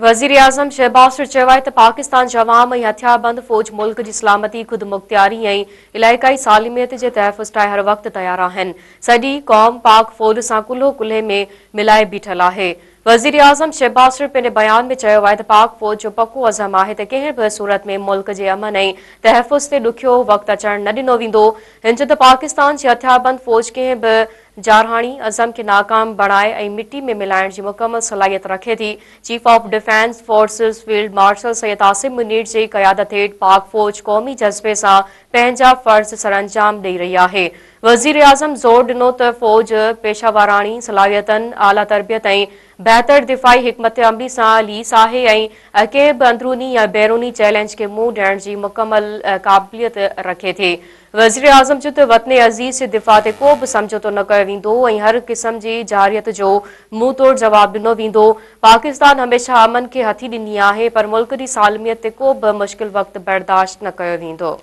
وزيراعظم شهباز شريف چيو آهي ته پاڪستان جي عوام ۽ هٿياربند فوج ملڪ جي سلامتي، خودمختياري ۽ علائقائي سالميت جي تحفظ لاء هر وقت تيار آهن، سڄي قوم پاڪ فوج سان ڪلهو ڪلهي ۾ ملائي بيٺل آهي. وزيراعظم شهباز شريف پنهنجي بيان ۾ چيو آهي ته پاڪ فوج جو پڪو عزم آهي ته ڪنهن به صورت ۾ ملڪ جي امن ۽ تحفظ تي ڏکيو وقت اچڻ نه ڏنو ويندو. هن چيو ته پاڪستان جي هٿياربند فوج ڪنهن به جارحاڻي عزم کي ناڪام بڻائي ۽ مٽي ۾ ملائڻ جي مڪمل صلاحيت رکي ٿي. Chief of defence forces field marshal Syed Asim Munir جي قيادت هيٺ پاڪ فوج قومي جذبي سان پنهنجا فرض سرانجام ڏئي رهي آهي. وزيراعظم زور ڏنو ته فوج پيشاوراڻي صلاحيتن، اعليٰ تربيت ۽ بهتر دفاعي حڪمت عملي سان ليس آهي ۽ ڪنهن به اندروني يا بيروني چئلينج کي منهن ڏيڻ جي مڪمل قابليت رکي ٿي. وزيراعظم چيو ته وطن عزيز جي دفاع تي ڪو به سمجهوتو نه ڪيو ويندو ۽ هر قسم جي جارحيت جو منهن ٽوڙ جواب ڏنو ويندو، پاڪستان هميشه امن کي هٿي ڏني آهي پر ملڪ جي سالميت تي ڪو به مشڪل وقت برداشت نه ڪيو ويندو.